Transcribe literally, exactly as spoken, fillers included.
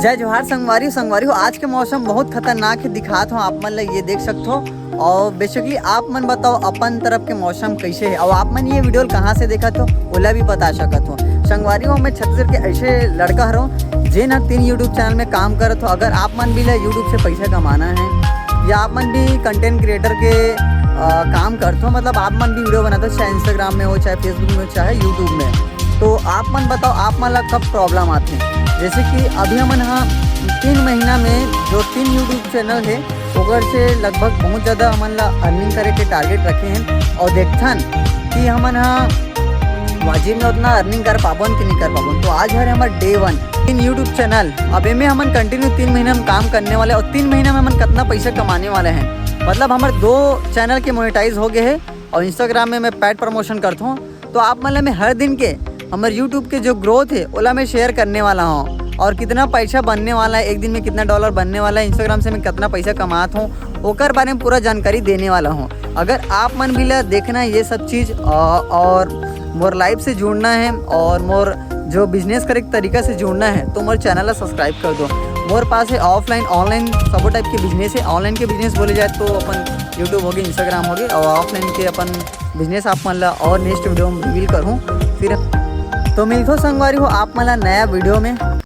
जय जोहार संगवारी हो। संगवारी हो, आज के मौसम बहुत खतरनाक हे, दिखात हो आप मन ला, ये देख सकत हो। और basically आप मन बताओ अपन तरफ के मौसम कैसे है और आप मन ये वीडियो कहाँ से देखत हो, ओला भी बता सकत हो। संगवारी हो, मैं छत्तीसगढ़ के ऐसे लड़का हरों जेन ह तीन YouTube चैनल में काम करत हो। अगर आप मन भी ला YouTube से पैसा कमाना है या आप मन भी कंटेंट क्रिएटर के अ, काम करत हो, मतलब आप मन भी वीडियो बनाते हो, चाहे इंस्टाग्राम में हो, चाहे फेसबुक में हो, चाहे यूट्यूब में, तो आप मन बताओ आप मन ला कब प्रॉब्लम आथे? जैसे कि अभी हमन हा तीन महीना में जो तीन YouTube चैनल है ओकर से लगभग बहुत ज़्यादा हमन ला अर्निंग करे के टारगेट रखे हैं और देखथन कि हमन हा वाजिब में उतना अर्निंग कर पाबन कि नहीं कर पाबन। तो आज हरे हमर डे वन तीन YouTube चैनल। अब एमे हमन कंटिन्यू तीन महीना में काम करने वाले और तीन महीना में हमन कितना पैसा कमाने वाले हैं, मतलब हमर दो चैनल के मोनेटाइज हो गए हैं और इंस्टाग्राम में मैं पेड प्रमोशन करता हूँ। तो आप मन ला मैं हर दिन के हमर यूट्यूब के जो ग्रोथ है ओला मैं शेयर करने वाला हूँ और कितना पैसा बनने वाला है, एक दिन में कितना डॉलर बनने वाला है, इंस्टाग्राम से मैं कितना पैसा कमात हूँ, ओकर बारे में पूरा जानकारी देने वाला हूँ। अगर आप मन भी ला देखना है ये सब चीज़ अ, और मोर लाइफ से जुड़ना है और मोर जो बिजनेस करे के तरीका से जुड़ना है तो मोर चैनल ला सब्सक्राइब कर दो। मोर पास है ऑफलाइन ऑनलाइन सबो टाइप के बिजनेस है। ऑनलाइन के बिजनेस बोले जाए तो अपन यूट्यूब होगे, इंस्टाग्राम होगे और ऑफलाइन के अपन बिजनेस आप मन ला और नेक्स्ट वीडियो में रिवील करूँ। फिर तो मिलथो संगवारी हो आप मन ला नया वीडियो में।